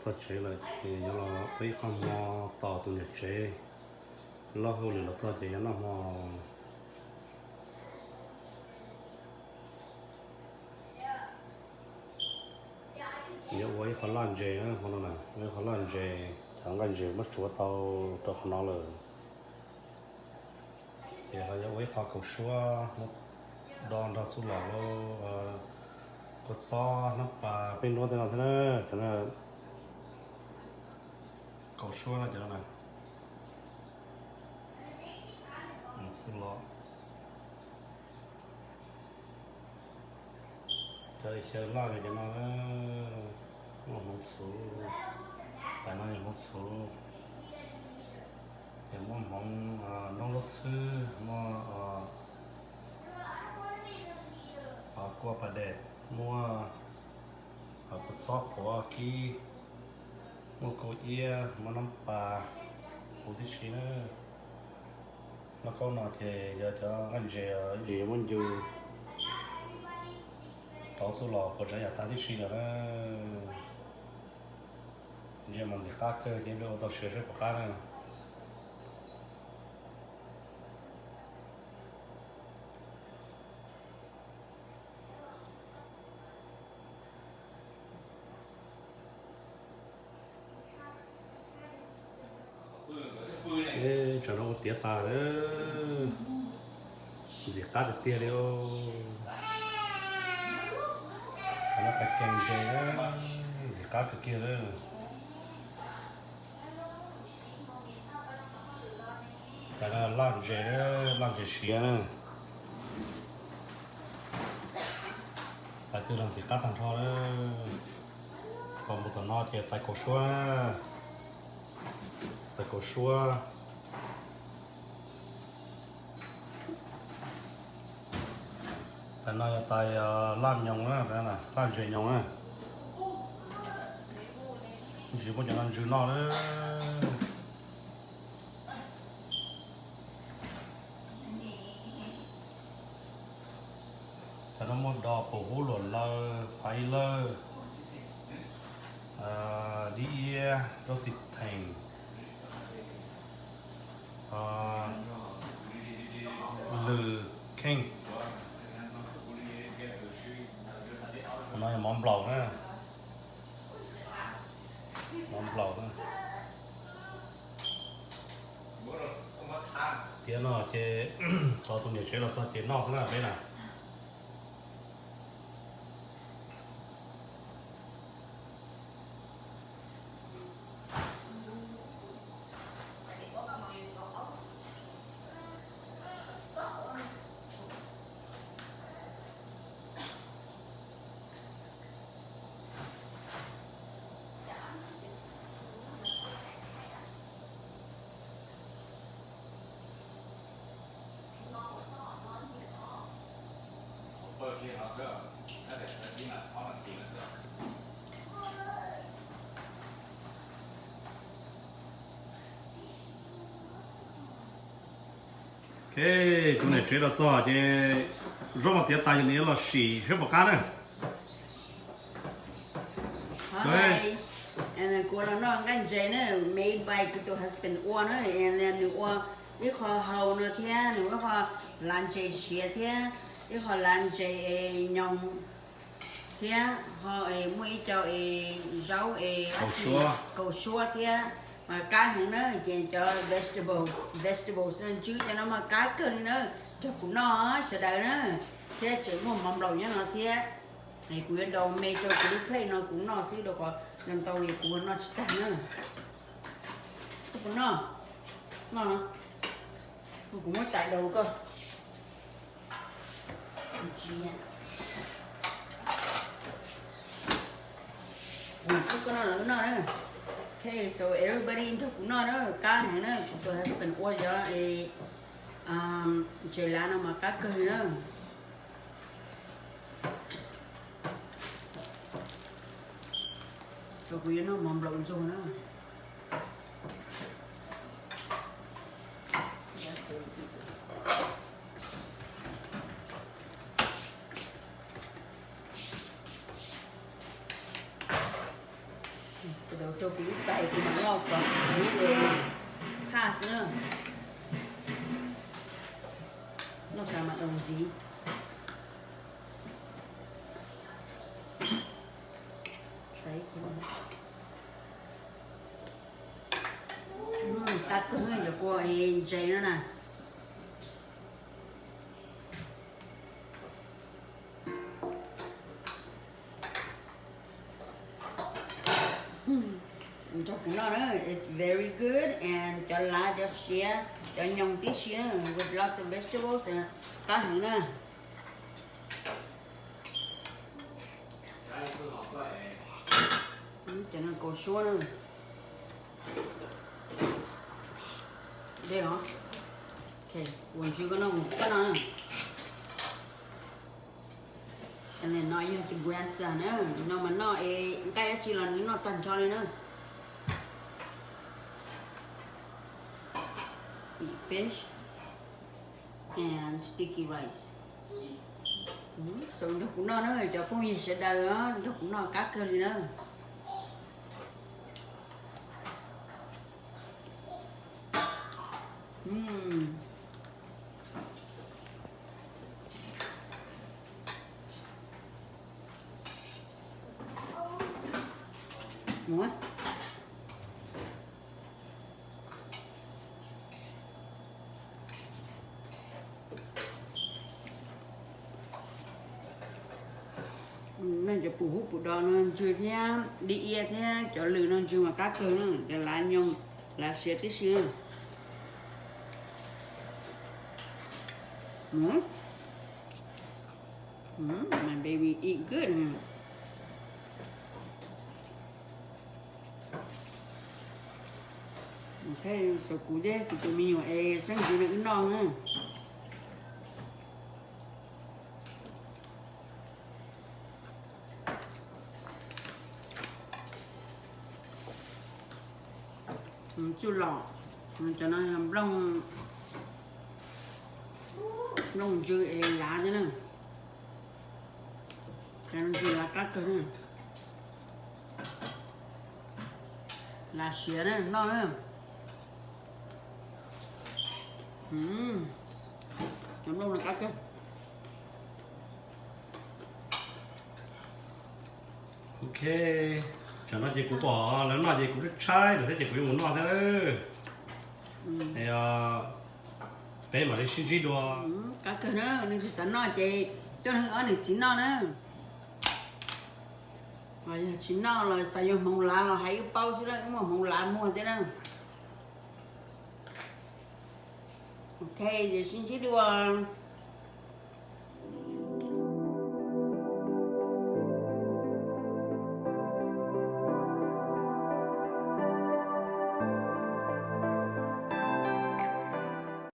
Txog tsev lawm ces yuav los ua ib qho hmo tos tus niam tsev. Lub hauj lwm los txog ces yuav noj hmo. Yuav ua ib qho laj ntses hmo no na, ua ib qho laj ntses, cov nqaij ntses muab tsuav tau rau qhov no lawm. Ces ho yuav ua ib qho kaus suab muab do nrog txuj lom, kua txob, hnab pas, peb nuab tej no thiab na. Cov kaus suab no cov no na, txuj lom. Cov xyaw laj cov no, muaj hmoov txhuv, tais no yog hmoov txhuv, ces muaj hmoov noob lub txhwb, muaj kua pas dej, muaj kua txob qhuav kib, muaj kaub iab, muaj nab pas, huv tib si na. Lauj kaub no ces yog cov nqaij ntses, ib ntsis yuav muab ncu tau txuj lom puas tsav yam tag tib si lawm na. Ntsia mas ntxim qab kawg ces peb ua tau siav seb puas qab na. Tsam no ua tiav tas lawm, ntxim qab tiag tiag li. Qhov no pais kees ntses, ntxim qab kawg kiag lawm. Tais no laj ntses, laj ntses siav na. Tais twg los ntxim qab tag nrho na. Pom mus tom no ces tais kaus suab, tais kaus suab. Tais no yog tais laj nyoos na, laj ntses nyoos na. Ntsis muab cov no ntsws noj na. Cov no muaj dos, pum hub, luam laws, faiv lawj, dib iab, zaub txiv theem, lws, kheej. Qhov no yog mov nplaum na, mov nplaum na. Tiav no ces tos tus niam tsev los txog ces noj xwb na peb na. Ok, tus niam tsev los txog ces zaub mas tiav tas ces nws yuav los sim seb puas qab na. Kuv los noj nqaij ntses na, made by kuv tus husband ua na, nws ua ib qho hau no thiab, nws ua ib qho lav ntses siav thiab, ib qho lav ntses nyoos thiab, ho muaj ib co es zaub es kaus suab thiab, mas qab heev na, ces cov vegetables, vegetables no ntsw cov no mas qab kawg li na, nrog kuv noj sawv daws na, thiab tseem muaj mov nplaum nyob no thiab. Es kuv yuav daus me rau kuv lub plate no kuv noj xwb rau qhov ntau ntau es kuv noj tsis tag na. Koj puas noj? Noj no. Kuv muab tais daus koj. Koj noj los noj na. Ok, so everybody nrog kuv noj na, qab heev na, kuv tus husband ua cov ntses lav no mas qab kawg li na. So kuv yuav noj mov nplaum ntxuag na. Kuv lub tais kuv mam loj kom kuv phaj xwb na. Loj tas mam daus ntxiv. Qab kawg cov kua ntses no na. Nrog kuv noj na, it's very good and cov lav cov siav cov nyoos tib si na, with lots of vegetables, qab heev na. Cov no kaus suab na. Dej los, ua ntsws koj noj mus koj noj na. No yog tus grandson na, no mas noj es nqaij dab tsi los nws noj tag nrho li na. Eat fish and sticky rice. So nrog kuv noj na cov phooj ywg sawv daws, nrog kuv noj qab kawg li na. Cov pum hub pum do no ntsws thiab, dib iab thiab cov lws no ntsws mas qab kawg na, cov lav nyoos lav siav tib si. My baby eat good. Xav kuv thiab kuv tus me nyuam es xeeb ntxwv no wb noj na. Txuj lom, cov no yog nplooj ntsws es lav thiab na. Ntsws lav qab kawg na. Lav siav na noj na. Cov nplooj no qab kawg. Ok, tsam no ces kuv pom lawv noj ces kuv tshaib tshaib lawm thiab ces kuv yuav mus noj thiab. Peb mam li sib ntsib dua. Qab kawg na, nws tsis xav noj ces tuaj nrog ob niam txiv noj na. Yog tsis noj los xav yuav hmoov lav los hais wb paub xwb na, wb muaj hmoov lav muag thiab na. Ok, ces sib ntsib dua.